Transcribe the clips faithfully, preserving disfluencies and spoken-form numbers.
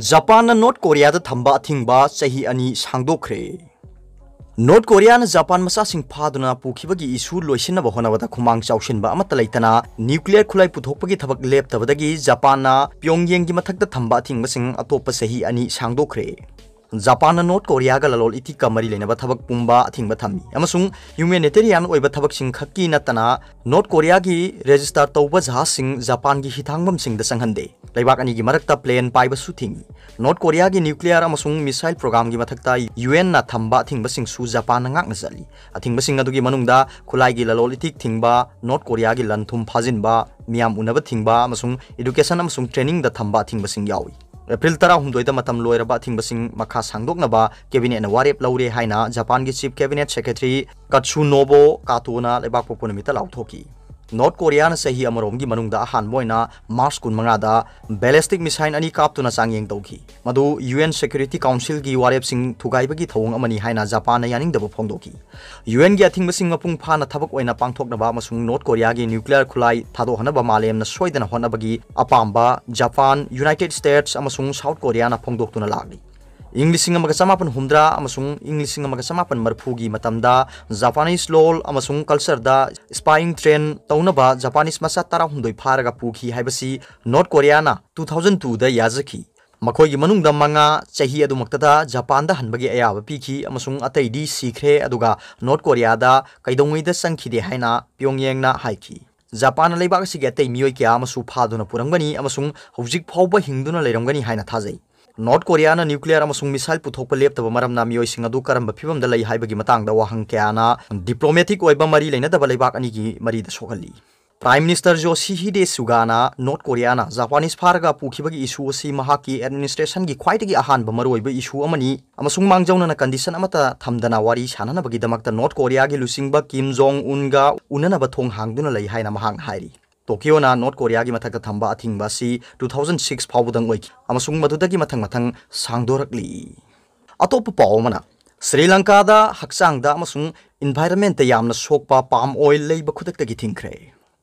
ꯖꯄꯥꯟꯅ north ꯀꯣꯔꯤꯌꯥꯗ ꯊꯝꯕ ꯑꯊꯤꯡꯕ ꯆꯍꯤ ꯑꯅꯤ ꯁꯥꯡꯗꯣꯛꯈ꯭ꯔꯦ꯫ ꯅꯣꯔꯠ ꯀꯣꯔꯤꯌꯥꯅ ꯖꯄꯥꯟ ꯃꯆꯥꯁꯤꯡ ꯐꯥꯗꯨꯅ ꯄꯨꯈꯤꯕꯒꯤ ꯏꯁꯨ ꯂꯣꯏꯁꯤꯟꯅꯕ ꯍꯣꯠꯅꯕꯗ ꯈꯨꯃꯥꯡ ꯆꯥꯎꯁꯤꯟꯕ ꯑꯃꯠꯇ ꯂꯩꯇꯅ ꯅ꯭ꯌꯨꯀ꯭ꯂꯤꯌꯔ ꯈꯨꯠꯂꯥꯏ ꯄꯨꯊꯣꯛꯄꯒꯤ ꯊꯕꯛ ꯂꯦꯞꯇꯕꯗꯒꯤ ꯖꯄꯥꯟꯅ ꯄꯤꯌꯣꯡꯌꯦꯡꯒꯤ ꯃꯊꯛꯇ ꯊꯝꯕ ꯑꯊꯤꯡꯕꯁꯤꯡ ꯑꯇꯣꯞꯄ ꯆꯍꯤ ꯑꯅꯤ ꯁꯥꯡꯗꯣꯛꯈ꯭ꯔꯦ꯫ ꯖꯄꯥꯟꯅ ꯅꯣꯔꯠ ꯀꯣꯔꯤꯌꯥꯒ ꯂꯂꯣꯟ ꯏꯇꯤꯛꯀ ꯃꯔꯤ ꯂꯩꯅꯕ ꯊꯕꯛ ꯄꯨꯝꯕ ꯑꯊꯤꯡꯕ ꯊꯝꯃꯤ ꯑꯃꯁꯨꯡ ꯍ꯭ꯌꯨꯃꯦꯅꯤꯇꯦꯔꯤꯌꯥꯟ ꯑꯣꯏꯕ ꯊꯕꯛꯁꯤꯡ ꯈꯛꯀꯤ ꯅꯠꯇꯅ ꯅꯣꯔꯠ ꯀꯣꯔꯤꯌꯥꯒꯤ ꯔꯦꯖꯤꯁꯇꯥꯔ ꯇꯧꯕ ꯖꯍꯥꯖꯁꯤꯡ ꯖꯄꯥꯟꯒꯤ ꯍꯤꯊꯥꯡꯐꯝꯁꯤꯡꯗ ꯆꯪꯍꯟꯗꯦ꯫ ꯂꯩꯕꯥꯛ ꯑꯅꯤꯒꯤ ꯃꯔꯛꯇ ꯄ꯭ꯂꯦꯟ ꯄꯥꯏꯕꯁꯨ ꯊꯤꯡꯏ꯫ ꯅꯣꯔꯠ ꯀꯣꯔꯤꯌꯥꯒꯤ ꯅ꯭ꯌꯨꯀ꯭ꯂꯤꯌꯔ ꯑꯃꯁꯨꯡ ꯃꯤꯁꯥꯏꯜ ꯄ꯭ꯔꯣꯒ꯭ꯔꯥꯝꯒꯤ ꯃꯊꯛꯇ ꯌꯨ ꯑꯦꯟꯅ ꯊꯝꯕ ꯑꯊꯤꯡꯕꯁꯤꯡꯁꯨ ꯖꯄꯥꯟꯅ ꯉꯥꯛꯅ ꯆꯠꯂꯤ꯫ ꯑꯊꯤꯡꯕꯁꯤꯡ ꯑꯗꯨꯒꯤ ꯃꯅꯨꯡꯗ ꯈꯨꯠꯂꯥꯏꯒꯤ ꯂꯂꯣꯟ ꯏꯇꯤꯛ ꯊꯤꯡꯕ, ꯅꯣꯔꯠ ꯀꯣꯔꯤꯌꯥꯒꯤ ꯂꯟ ꯊꯨꯝ ꯐꯥꯖꯤꯟꯕ, ꯃꯤꯌꯥꯝ ꯎꯅꯕ ꯊꯤꯡꯕ ꯑꯃꯁꯨꯡ ꯏꯗꯨꯀꯦꯁꯟ ꯑꯃꯁꯨꯡ ꯇ꯭ꯔꯦꯅꯤꯡꯗ ꯊꯝꯕ ꯑꯊꯤꯡꯕꯁꯤꯡ ꯌꯥꯎꯏ꯫ ꯑꯦꯄ꯭ꯔꯤꯜ ꯇꯔꯥꯍꯨꯝꯗꯣꯏꯗ ꯃꯇꯝ ꯂꯣꯏꯔꯕ ꯑꯊꯤꯡꯕꯁꯤꯡ ꯃꯈꯥ ꯁꯥꯡꯗꯣꯛꯅꯕ ꯀꯦꯕꯤꯅꯦꯠꯅ ꯋꯥꯔꯦꯞ ꯂꯧꯔꯦ ꯍꯥꯏꯅ ꯖꯄꯥꯟꯒꯤ ꯆꯤꯐ ꯀꯦꯕꯤꯅꯦꯠ ꯁꯦꯀ꯭ꯔꯦꯇꯔꯤ ꯀꯠꯁꯨꯅꯣꯕꯣ ꯀꯥꯇꯣꯅ ꯂꯩꯕꯥꯛꯄꯣꯛꯄ ꯅꯨꯃꯤꯠꯇ ꯂꯥꯎꯊꯣꯛꯈꯤ꯫ ꯅꯣꯔꯠ ꯀꯣꯔꯤꯌꯥꯅ ꯆꯍꯤ ꯑꯃꯔꯣꯝꯒꯤ ꯃꯅꯨꯡꯗ ꯑꯍꯥꯟꯕ ꯑꯣꯏꯅ ꯃꯥꯔꯆ ꯀꯨꯟꯃꯉꯥꯗ ꯕꯦꯂꯤꯁꯇꯤꯛ ꯃꯤꯁꯥꯏꯜ ꯑꯅꯤ ꯀꯥꯞꯇꯨꯅ ꯆꯥꯡꯌꯦꯡ ꯇꯧꯈꯤ꯫ ꯃꯗꯨ ꯌꯨ ꯑꯦꯟ ꯁꯦꯀ꯭ꯌꯨꯔꯤꯇꯤ ꯀꯥꯎꯟꯁꯤꯜꯒꯤ ꯋꯥꯔꯦꯞꯁꯤꯡ ꯊꯨꯒꯥꯏꯕꯒꯤ ꯊꯧꯑꯣꯡ ꯑꯃꯅꯤ ꯍꯥꯏꯅ ꯖꯄꯥꯟꯅ ꯌꯥꯅꯤꯡꯗꯕ ꯐꯣꯡꯗꯣꯛꯈꯤ꯫ ꯌꯨ ꯑꯦꯟꯒꯤ ꯑꯊꯤꯡꯕꯁꯤꯡ ꯃꯄꯨꯡ ꯐꯥꯅ ꯊꯕꯛ ꯑꯣꯏꯅ ꯄꯥꯡꯊꯣꯛꯅꯕ ꯑꯃꯁꯨꯡ ꯅꯣꯔꯠ ꯀꯣꯔꯤꯌꯥꯒꯤ ꯅ꯭ꯌꯨꯀ꯭ꯂꯤꯌꯔ ꯈꯨꯠꯂꯥꯏ ꯊꯥꯗꯣꯛꯍꯟꯅꯕ ꯃꯥꯂꯦꯝꯅ ꯁꯣꯏꯗꯅ ꯍꯣꯠꯅꯕꯒꯤ ꯑꯄꯥꯝꯕ ꯖꯄꯥꯟ, ꯌꯨꯅꯥꯏꯇꯦꯗ ꯁ꯭ꯇꯦꯠꯁ ꯑꯃꯁꯨꯡ ꯁꯥꯎꯠ ꯀꯣꯔꯤꯌꯥꯅ ꯐꯣꯡꯗꯣꯛꯇꯨꯅ ꯂꯥꯛꯂꯤ꯫ ꯏꯪ ꯂꯤꯁꯤꯡ ꯑꯃꯒ ꯆꯃꯥꯄꯟ ꯍꯨꯝꯗ꯭ꯔꯥ ꯑꯃꯁꯨꯡ ꯏꯪ ꯂꯤꯁꯤꯡ ꯑꯃꯒ ꯆꯃꯥꯄꯟ ꯃꯔꯤꯐꯨꯒꯤ ꯃꯇꯝꯗ ꯖꯄꯥꯅꯤꯁ ꯂꯣꯜ ꯑꯃꯁꯨꯡ ꯀꯜꯆꯔꯗ ꯁ꯭ꯄꯥꯏꯡ ꯇ꯭ꯔꯦꯟ ꯇꯧꯅꯕ ꯖꯄꯥꯅꯤꯁ ꯃꯆꯥ ꯇꯔꯥꯍꯨꯝꯗꯣꯏ ꯐꯥꯔꯒ ꯄꯨꯈꯤ ꯍꯥꯏꯕꯁꯤ ꯅꯣꯔꯠ ꯀꯣꯔꯤꯌꯥꯅ ꯇꯨ ꯊꯥꯎꯖꯟ ꯇꯨꯗ ꯌꯥꯖꯈꯤ꯫ ꯃꯈꯣꯏꯒꯤ ꯃꯅꯨꯡꯗ ꯃꯉꯥ ꯆꯍꯤ ꯑꯗꯨꯃꯛꯇꯗ ꯖꯄꯥꯟꯗ ꯍꯟꯕꯒꯤ ꯑꯌꯥꯕ ꯄꯤꯈꯤ ꯑꯃꯁꯨꯡ ꯑꯇꯩꯗꯤ ꯁꯤꯈ꯭ꯔꯦ, ꯑꯗꯨꯒ ꯅꯣꯔꯠ ꯀꯣꯔꯤꯌꯥꯗ ꯀꯩꯗꯧꯉꯩꯗ ꯆꯪꯈꯤꯗꯦ ꯍꯥꯏꯅ ꯄꯤꯌꯣꯡꯌꯦꯡꯅ ꯍꯥꯏꯈꯤ꯫ ꯖꯄꯥꯟꯅ ꯂꯩꯕꯥꯛ ꯑꯁꯤꯒꯤ ꯑꯇꯩ ꯃꯤꯑꯣꯏ ꯀꯌꯥ ꯑꯃꯁꯨ ꯐꯥꯗꯨꯅ ꯄꯨꯔꯝꯒꯅꯤ ꯑꯃꯁꯨꯡ ꯍꯧꯖꯤꯛ ꯐꯥꯎꯕ ꯍꯤꯡꯗꯨꯅ ꯂꯩꯔꯝꯒꯅꯤ ꯍꯥꯏꯅ ꯊꯥꯖꯩ꯫ ꯅꯣꯔꯠ ꯀꯣꯔꯤꯌꯥꯅ ꯅ꯭ꯌꯨꯀ꯭ꯂꯤꯌꯔ ꯑꯃꯁꯨꯡ ꯃꯤꯁꯥꯏꯜ ꯄꯨꯊꯣꯛꯄ ꯂꯦꯞꯇꯕ ꯃꯔꯝꯅ ꯃꯤꯑꯣꯏꯁꯤꯡ ꯑꯗꯨ ꯀꯔꯝꯕ ꯐꯤꯚꯝꯗ ꯂꯩ ꯍꯥꯏꯕꯒꯤ ꯃꯇꯥꯡꯗ ꯋꯥꯍꯪ ꯀꯌꯥꯅ ꯗꯤꯄ꯭ꯂꯣꯃꯦꯇꯤꯛ ꯑꯣꯏꯕ ꯃꯔꯤ ꯂꯩꯅꯗꯕ ꯂꯩꯕꯥꯛ ꯑꯅꯤꯒꯤ ꯃꯔꯤꯗ ꯁꯣꯛꯍꯜꯂꯤ꯫ ꯄ꯭ꯔꯥꯏꯝ ꯃꯤꯅꯤꯁꯇꯔ ꯌꯣꯁꯤꯍꯤꯗꯦ ꯁꯨꯒꯥꯅ ꯅꯣꯔꯠ ꯀꯣꯔꯤꯌꯥꯅ ꯖꯄꯥꯅꯤꯁ ꯐꯥꯔꯒ ꯄꯨꯈꯤꯕꯒꯤ ꯏꯁꯨ ꯑꯁꯤ ꯃꯍꯥꯛꯀꯤ ꯑꯦꯗꯃꯤꯅꯤꯁꯇ꯭ꯔꯦꯁꯟꯒꯤ ꯈ꯭ꯋꯥꯏꯗꯒꯤ ꯑꯍꯥꯟꯕ ꯃꯔꯨꯑꯣꯏꯕ ꯏꯁꯨ ꯑꯃꯅꯤ ꯑꯃꯁꯨꯡ ꯃꯥꯡꯖꯧꯅꯅ ꯀꯟꯗꯤꯁꯟ ꯑꯃꯠꯇ ꯊꯝꯗꯅ ꯋꯥꯔꯤ ꯁꯥꯅꯅꯕꯒꯤꯗꯃꯛꯇ ꯅꯣꯔꯠ ꯀꯣꯔꯤꯌꯥꯒꯤ ꯂꯨꯆꯤꯡꯕ ꯀꯤꯝ ꯖꯣꯡ ꯎꯟꯒ ꯎꯅꯅꯕ ꯊꯣꯡ ꯍꯥꯡꯗꯨꯅ ꯂꯩ ꯍꯥꯏꯅ ꯃꯍꯥꯛꯅ ꯍꯥꯏꯔꯤ꯫ ꯇꯣꯀꯤꯌꯣꯅ ꯅꯣꯔꯠ ꯀꯣꯔꯤꯌꯥꯒꯤ ꯃꯊꯛꯇ ꯊꯝꯕ ꯑꯊꯤꯡꯕ ꯑꯁꯤ ꯇꯨ ꯊꯥꯎꯖꯟ ꯁꯤꯛꯁ ꯐꯥꯎꯕꯗꯪ ꯑꯣꯏꯈꯤ ꯑꯃꯁꯨꯡ ꯃꯗꯨꯗꯒꯤ ꯃꯊꯪ ꯃꯊꯪ ꯁꯥꯡꯗꯣꯔꯛꯂꯤ꯫ ꯑꯇꯣꯞꯄ ꯄꯥꯎ ꯑꯃꯅ, ꯁ꯭ꯔꯤ ꯂꯪꯀꯥꯗ ꯍꯛꯆꯥꯡꯗ ꯑꯃꯁꯨꯡ ꯏꯟꯚꯥꯏꯔꯟꯃꯦꯟꯇ ꯌꯥꯝꯅ ꯁꯣꯛꯄ ꯄꯥꯝ ꯑꯣꯏꯜ ꯂꯩꯕ ꯈꯨꯗꯛꯇꯒꯤ ꯊꯤꯡꯈ꯭ꯔꯦ꯫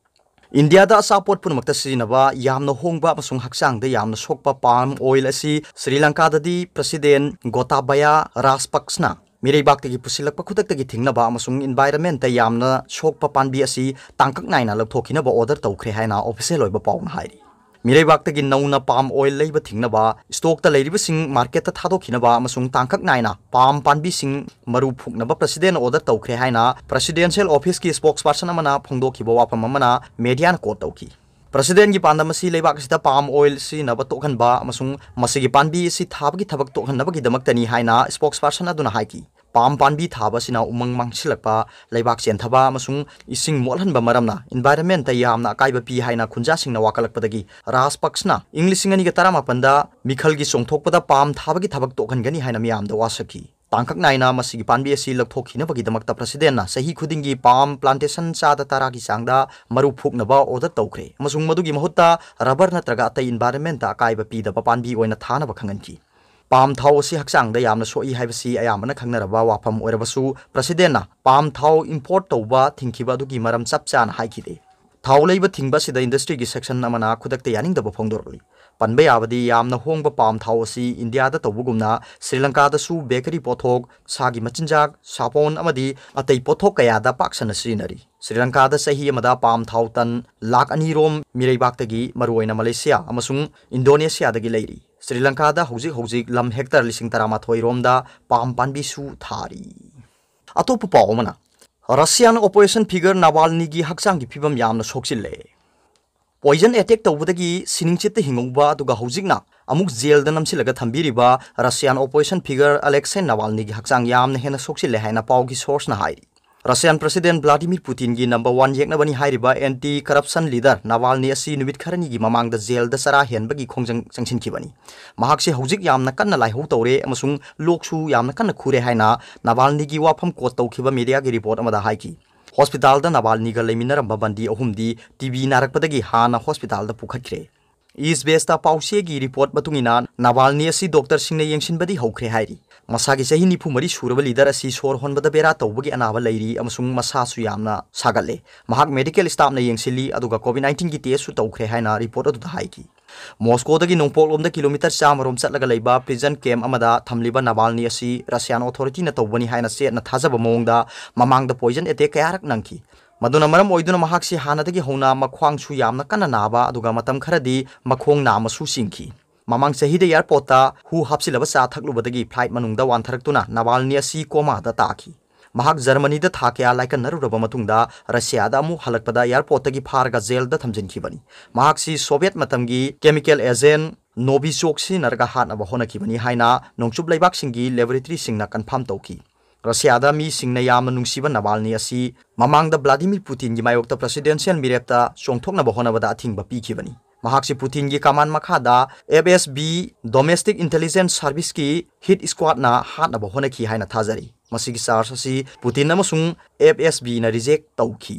ꯏꯟꯗꯤꯌꯥꯗ ꯑꯆꯥꯄꯣꯠ ꯄꯨꯝꯅꯃꯛꯇ ꯁꯤꯖꯤꯟꯅꯕ ꯌꯥꯝꯅ ꯍꯣꯡꯕ ꯑꯃꯁꯨꯡ ꯍꯛꯆꯥꯡꯗ ꯌꯥꯝꯅ ꯁꯣꯛꯄ palm oil ꯑꯁꯤ ꯁ꯭ꯔꯤ ꯂꯪꯀꯥꯗꯗꯤ President Gotabaya Rajapaksa ꯅ ꯃꯤꯔꯩꯕꯥꯛꯇꯒꯤ ꯄꯨꯁꯤꯜꯂꯛꯄ ꯈꯨꯗꯛꯇꯒꯤ ꯊꯤꯡꯅꯕ ꯑꯃꯁꯨꯡ environment ꯇ ꯌꯥꯝꯅ ꯁꯣꯛꯄ ꯄꯥꯝꯕꯤ ꯑꯁꯤ ꯇꯥꯡꯀꯛ ꯅꯥꯏꯅ ꯂꯧꯊꯣꯛꯈꯤꯅꯕ order ꯇꯧꯈ꯭ꯔꯦ ꯍꯥꯏꯅ official ꯑꯣꯏꯕ ꯄꯥꯎꯅ ꯍꯥꯏꯔꯤ꯫ ꯃꯤꯔꯩꯕꯥꯛꯇꯒꯤ ꯅꯧꯅ palm oil ꯂꯩꯕ ꯊꯤꯡꯅꯕ, stock ꯇ ꯂꯩꯔꯤꯕꯁꯤꯡ market ꯇ ꯊꯥꯗꯣꯛꯈꯤꯅꯕ ꯑꯃꯁꯨꯡ ꯇꯥꯡꯀꯛ ꯅꯥꯏꯅ palm ꯄꯥꯝꯕꯤꯁꯤꯡ ꯃꯔꯨ ꯐꯨꯛꯅꯕ President ꯅ order ꯇꯧꯈ꯭ꯔꯦ ꯍꯥꯏꯅ Presidential Office ꯀꯤ spokesperson ꯑꯃꯅ ꯐꯣꯡꯗꯣꯛꯈꯤꯕ ꯋꯥꯐꯝ ꯑꯃꯅ media ꯅ quote ꯇꯧꯈꯤ꯫ President ꯀꯤ ꯄꯥꯟꯗꯝ ꯑꯁꯤ ꯂꯩꯕꯥꯛ ꯑꯁꯤꯗ palm oil ꯁꯤꯖꯤꯟꯅꯕ ꯇꯣꯛꯍꯟꯕ ꯑꯃꯁꯨꯡ ꯃꯁꯤꯒꯤ ꯄꯥꯝꯕꯤ ꯑꯁꯤ ꯊꯥꯕꯒꯤ ꯊꯕꯛ ꯇꯣꯛꯍꯟꯅꯕꯒꯤꯗꯃꯛꯇꯅꯤ ꯍꯥꯏꯅ spokesperson ꯑꯗꯨꯅ ꯍꯥꯏꯈꯤ꯫ Palm ꯄꯥꯝꯕꯤ ꯊꯥꯕ ꯑꯁꯤꯅ ꯎꯃꯪ ꯃꯥꯡꯁꯤꯜꯂꯛꯄ, ꯂꯩꯕꯥꯛ ꯆꯦꯟꯊꯕ ꯑꯃꯁꯨꯡ ꯏꯁꯤꯡ ꯃꯣꯠꯍꯟꯕ ꯃꯔꯝꯅ environment ꯇ ꯌꯥꯝꯅ ꯑꯀꯥꯏꯕ ꯄꯤ ꯍꯥꯏꯅ ꯈꯨꯟꯖꯥꯁꯤꯡꯅ ꯋꯥꯀꯠꯂꯛꯄꯗꯒꯤ Rajapaksa ꯅ ꯏꯪ ꯂꯤꯁꯤꯡ ꯑꯅꯤꯒ ꯇꯔꯥꯃꯥꯄꯟꯗ ꯃꯤꯈꯜꯒꯤ ꯆꯣꯡꯊꯣꯛꯄꯗ palm ꯊꯥꯕꯒꯤ ꯊꯕꯛ ꯇꯣꯛꯍꯟꯒꯅꯤ ꯍꯥꯏꯅ ꯃꯤꯌꯥꯝꯗ ꯋꯥꯁꯛꯈꯤ꯫ ꯇꯥꯡꯀꯛ ꯅꯥꯏꯅ ꯃꯁꯤꯒꯤ ꯄꯥꯝꯕꯤ ꯑꯁꯤ ꯂꯧꯊꯣꯛꯈꯤꯅꯕꯒꯤꯗꯃꯛꯇ President ꯅ ꯆꯍꯤ ꯈꯨꯗꯤꯡꯒꯤ palm plantation ꯆꯥꯗ ꯇꯔꯥꯒꯤ ꯆꯥꯡꯗ ꯃꯔꯨ ꯐꯨꯛꯅꯕ order ꯇꯧꯈ꯭ꯔꯦ ꯑꯃꯁꯨꯡ ꯃꯗꯨꯒꯤ ꯃꯍꯨꯠꯇ rubber ꯅꯠꯇ꯭ꯔꯒ ꯑꯇꯩ environment ꯇ ꯑꯀꯥꯏꯕ ꯄꯤꯗꯕ ꯄꯥꯝꯕꯤ ꯑꯣꯏꯅ ꯊꯥꯅꯕ ꯈꯪꯍꯟꯈꯤ꯫ Palm ꯊꯥꯎ ꯑꯁꯤ ꯍꯛꯆꯥꯡꯗ ꯌꯥꯝꯅ ꯁꯣꯛꯏ ꯍꯥꯏꯕꯁꯤ ꯑꯌꯥꯝꯕꯅ ꯈꯪꯅꯔꯕ ꯋꯥꯐꯝ ꯑꯣꯏꯔꯕꯁꯨ, President ꯅ palm ꯊꯥꯎ import ꯇꯧꯕ ꯊꯤꯡꯈꯤꯕ ꯑꯗꯨꯒꯤ ꯃꯔꯝ ꯆꯞ ꯆꯥꯅ ꯍꯥꯏꯈꯤꯗꯦ꯫ ꯊꯥꯎ ꯂꯩꯕ ꯊꯤꯡꯕ ꯑꯁꯤꯗ industry ꯒꯤ section ꯑꯃꯅ ꯈꯨꯗꯛꯇ ꯌꯥꯅꯤꯡꯗꯕ ꯐꯣꯡꯗꯣꯔꯛꯂꯤ꯫ ꯄꯟꯕ ꯌꯥꯕꯗꯤ ꯌꯥꯝꯅ ꯍꯣꯡꯕ palm ꯊꯥꯎ ꯑꯁꯤ ꯏꯟꯗꯤꯌꯥꯗ ꯇꯧꯕꯒꯨꯝꯅ ꯁ꯭ꯔꯤ ꯂꯪꯀꯥꯗꯁꯨ bakery ꯄꯣꯠꯊꯣꯛ, ꯁꯥꯒꯤ ꯃꯆꯤꯟꯖꯥꯛ, ꯁꯥꯄꯣꯟ ꯑꯃꯗꯤ ꯑꯇꯩ ꯄꯣꯠꯊꯣꯛ ꯀꯌꯥꯗ ꯄꯥꯛ ꯁꯟꯅ ꯁꯤꯖꯤꯟꯅꯔꯤ꯫ ꯁ꯭ꯔꯤ ꯂꯪꯀꯥꯗ ꯆꯍꯤ ꯑꯃꯗ palm ꯊꯥꯎ ꯇꯟ ꯂꯥꯈ ꯑꯅꯤ ꯔꯣꯝ ꯃꯤꯔꯩꯕꯥꯛꯇꯒꯤ, ꯃꯔꯨꯑꯣꯏꯅ ꯃꯂꯦꯁꯤꯌꯥ ꯑꯃꯁꯨꯡ ꯏꯟꯗꯣꯅꯦꯁꯤꯌꯥꯗꯒꯤ ꯂꯩꯔꯤ꯫ ꯁ꯭ꯔꯤ ꯂꯪꯀꯥꯗ ꯍꯧꯖꯤꯛ ꯍꯧꯖꯤꯛ ꯂꯝ hectare ꯂꯤꯁꯤꯡ ꯇꯔꯥꯃꯥꯊꯣꯏ ꯔꯣꯝꯗ palm ꯄꯥꯝꯕꯤꯁꯨ ꯊꯥꯔꯤ꯫ ꯑꯇꯣꯞꯄ ꯄꯥꯎ ꯑꯃꯅ, Russian opposition figure Navalny ꯒꯤ ꯍꯛꯆꯥꯡꯒꯤ ꯐꯤꯕꯝ ꯌꯥꯝꯅ ꯁꯣꯛꯆꯤꯜꯂꯦ꯫ Poison attack ꯇꯧꯕꯗꯒꯤ ꯁꯤꯅꯤꯡꯆꯤꯠꯇ ꯍꯤꯡꯍꯧꯕ ꯑꯗꯨꯒ ꯍꯧꯖꯤꯛꯅ ꯑꯃꯨꯛ jail ꯗ ꯅꯝꯁꯤꯜꯂꯒ ꯊꯝꯕꯤꯔꯤꯕ Russian opposition figure Alexei Navalny ꯒꯤ ꯍꯛꯆꯥꯡ ꯌꯥꯝꯅ ꯍꯦꯟꯅ ꯁꯣꯛꯆꯤꯜꯂꯦ ꯍꯥꯏꯅ ꯄꯥꯎꯒꯤ source ꯅ ꯍꯥꯏꯔꯤ꯫ Russian President Vladimir Putin ꯒꯤ number one ꯌꯦꯛꯅꯕꯅꯤ ꯍꯥꯏꯔꯤꯕ anti corruption leader Navalny ꯑꯁꯤ ꯅꯨꯃꯤꯠ ꯈꯔꯅꯤꯒꯤ ꯃꯃꯥꯡꯗ jail ꯗ ꯆꯔꯥ ꯍꯦꯟꯕꯒꯤ ꯈꯣꯡꯖꯪ ꯆꯪꯁꯤꯟꯈꯤꯕꯅꯤ꯫ ꯃꯍꯥꯛꯁꯦ ꯍꯧꯖꯤꯛ ꯌꯥꯝꯅ ꯀꯟꯅ ꯂꯥꯏꯍꯧ ꯇꯧꯔꯦ ꯑꯃꯁꯨꯡ ꯂꯣꯛꯁꯨ ꯌꯥꯝꯅ ꯀꯟꯅ ꯈꯨꯔꯦ ꯍꯥꯏꯅ Navalny ꯒꯤ ꯋꯥꯐꯝ quote ꯇꯧꯈꯤꯕ media ꯒꯤ report ꯑꯃꯗ ꯍꯥꯏꯈꯤ꯫ Hospital ꯗ Navalny ꯒ ꯂꯩꯃꯤꯟꯅꯔꯝꯕ ꯕꯟꯗꯤ ꯑꯍꯨꯝꯗꯤ T B ꯅꯥꯔꯛꯄꯗꯒꯤ ꯍꯥꯟꯅ hospital ꯗ ꯄꯨꯈꯠꯈ꯭ꯔꯦ꯫ Izvestia ꯄꯥꯎꯆꯦꯒꯤ ꯔꯤꯄꯣꯔꯠ ꯃꯇꯨꯡ ꯏꯟꯅ, ꯅꯥꯚꯥꯜꯅꯤ ꯑꯁꯤ ꯗꯣꯛꯇꯔꯁꯤꯡꯅ ꯌꯦꯡꯁꯤꯟꯕꯗꯤ ꯍꯧꯈ꯭ꯔꯦ ꯍꯥꯏꯔꯤ꯫ ꯃꯁꯥꯒꯤ ꯆꯍꯤ ꯅꯤꯐꯨ ꯃꯔꯤ ꯁꯨꯔꯕ ꯂꯤꯗꯔ ꯑꯁꯤ ꯁꯣꯔ ꯍꯣꯟꯕꯗ ꯕꯦꯔꯥ ꯇꯧꯕꯒꯤ ꯑꯅꯥꯕ ꯂꯩꯔꯤ ꯑꯃꯁꯨꯡ ꯃꯁꯥꯁꯨ ꯌꯥꯝꯅ ꯁꯥꯒꯠꯂꯦ꯫ ꯃꯍꯥꯛ ꯃꯦꯗꯤꯀꯦꯜ ꯁ꯭ꯇꯥꯐꯅ ꯌꯦꯡꯁꯤꯜꯂꯤ, ꯑꯗꯨꯒ ꯀꯣꯚꯤꯗ ꯅꯥꯏꯟꯇꯤꯟꯒꯤ ꯇꯦꯁꯁꯨ ꯇꯧꯈ꯭ꯔꯦ ꯍꯥꯏꯅ ꯔꯤꯄꯣꯔꯠ ꯑꯗꯨꯗ ꯍꯥꯏꯈꯤ꯫ ꯃꯣꯁꯀꯣꯗꯒꯤ ꯅꯣꯡꯄꯣꯛꯂꯣꯝꯗ ꯀꯤꯂꯣꯃꯤꯇꯔ ꯆꯥꯝꯃ ꯔꯣꯝ ꯆꯠꯂꯒ ꯂꯩꯕ ꯄ꯭ꯔꯤꯖꯟ ꯀꯦꯝꯞ ꯑꯃꯗ ꯊꯝꯂꯤꯕ ꯅꯥꯚꯥꯜꯅꯤ ꯑꯁꯤ ꯔꯁꯤꯌꯥꯟ ꯑꯣꯊꯣꯔꯤꯇꯤꯅ ꯇꯧꯕꯅꯤ ꯍꯥꯏꯅ ꯆꯦꯠꯅ ꯊꯥꯖꯕ ꯃꯑꯣꯡꯗ ꯃꯃꯥꯡꯗ ꯄꯣꯏꯖꯟ ꯑꯦꯇꯦꯛ ꯀꯌꯥꯔꯛ ꯅꯪꯈꯤ꯫ ꯃꯗꯨꯅ ꯃꯔꯝ ꯑꯣꯏꯗꯨꯅ ꯃꯍꯥꯛꯁꯤ ꯍꯥꯟꯅꯗꯒꯤ ꯍꯧꯅ ꯃꯈ꯭ꯋꯥꯡꯁꯨ ꯌꯥꯝꯅ ꯀꯟꯅ ꯅꯥꯕ, ꯑꯗꯨꯒ ꯃꯇꯝ ꯈꯔꯗꯤ ꯃꯈꯣꯡ ꯅꯥꯝꯃꯁꯨ ꯆꯤꯡꯈꯤ꯫ ꯃꯃꯥꯡ ꯆꯍꯤꯗ ꯑꯦꯌꯔꯄꯣꯔꯠꯇ ꯍꯨ ꯍꯥꯞꯆꯤꯜꯂꯕ ꯆꯥ ꯊꯛꯂꯨꯕꯗꯒꯤ ꯐ꯭ꯂꯥꯏꯠ ꯃꯅꯨꯡꯗ ꯋꯥꯟꯊꯔꯛꯇꯨꯅ ꯅꯥꯚꯥꯜꯅꯤ ꯑꯁꯤ ꯀꯣꯃꯥꯗ ꯇꯥꯈꯤ꯫ ꯃꯍꯥꯛ ꯖꯔꯃꯅꯤꯗ ꯊꯥ ꯀꯌꯥ ꯂꯥꯏꯀꯠꯅꯔꯨꯔꯕ ꯃꯇꯨꯡꯗ ꯔꯁꯤꯌꯥꯗ ꯑꯃꯨꯛ ꯍꯜꯂꯛꯄꯗ ꯑꯦꯌꯔꯄꯣꯔꯠꯇꯒꯤ ꯐꯥꯔꯒ ꯖꯦꯜꯗ ꯊꯝꯖꯤꯟꯈꯤꯕꯅꯤ꯫ ꯃꯍꯥꯛꯁꯤ ꯁꯣꯚꯤꯌꯦꯠ ꯃꯇꯝꯒꯤ ꯀꯦꯃꯤꯀꯦꯜ ꯑꯦꯖꯦꯟ ꯅꯣꯚꯤꯆꯣꯛ ꯁꯤꯖꯤꯟꯅꯔꯒ ꯍꯥꯠꯅꯕ ꯍꯣꯠꯅꯈꯤꯕꯅꯤ ꯍꯥꯏꯅ ꯅꯣꯡꯆꯨꯞ ꯂꯩꯕꯥꯛꯁꯤꯡꯒꯤ ꯂꯦꯕꯣꯔꯦꯇꯔꯤꯁꯤꯡꯅ ꯀꯟꯐꯥꯔꯝ ꯇꯧꯈꯤ꯫ ꯔꯁꯤꯌꯥꯗ ꯃꯤꯁꯤꯡꯅ ꯌꯥꯝꯅ ꯅꯨꯡꯁꯤꯕ ꯅꯥꯚꯥꯜꯅꯤ ꯑꯁꯤ ꯃꯃꯥꯡꯗ ꯚ꯭ꯂꯥꯗꯤꯃꯤꯔ ꯄꯨꯇꯤꯟꯒꯤ ꯃꯥꯌꯣꯛꯇ ꯄ꯭ꯔꯦꯁꯤꯗꯦꯟꯁꯤꯌꯦꯜ ꯃꯤꯔꯦꯞꯇ ꯆꯣꯡꯊꯣꯛꯅꯕ ꯍꯣꯠꯅꯕꯗ ꯑꯊꯤꯡꯕ ꯄꯤꯈꯤꯕꯅꯤ꯫ ꯃꯍꯥꯛꯁꯤ ꯄꯨꯇꯤꯟꯒꯤ ꯀꯃꯥꯟ ꯃꯈꯥꯗ ꯑꯦꯐ ꯑꯦꯁ ꯕꯤ, ꯗꯣꯃꯦꯁꯇꯤꯛ ꯏꯟꯇꯦꯂꯤꯖꯦꯟꯁ ꯁꯔꯚꯤꯁꯀꯤ ꯍꯤꯠ ꯁ꯭ꯀ꯭ꯋꯥꯗꯅ ꯍꯥꯠꯅꯕ ꯍꯣꯠꯅꯈꯤ ꯍꯥꯏꯅ ꯊꯥꯖꯔꯤ꯫ ꯃꯁꯤꯒꯤ ꯆꯥꯔꯖ ꯑꯁꯤ ꯄꯨꯇꯤꯟ ꯑꯃꯁꯨꯡ ꯑꯦꯐ ꯑꯦꯁ ꯕꯤꯅ ꯔꯤꯖꯦꯛ ꯇꯧꯈꯤ꯫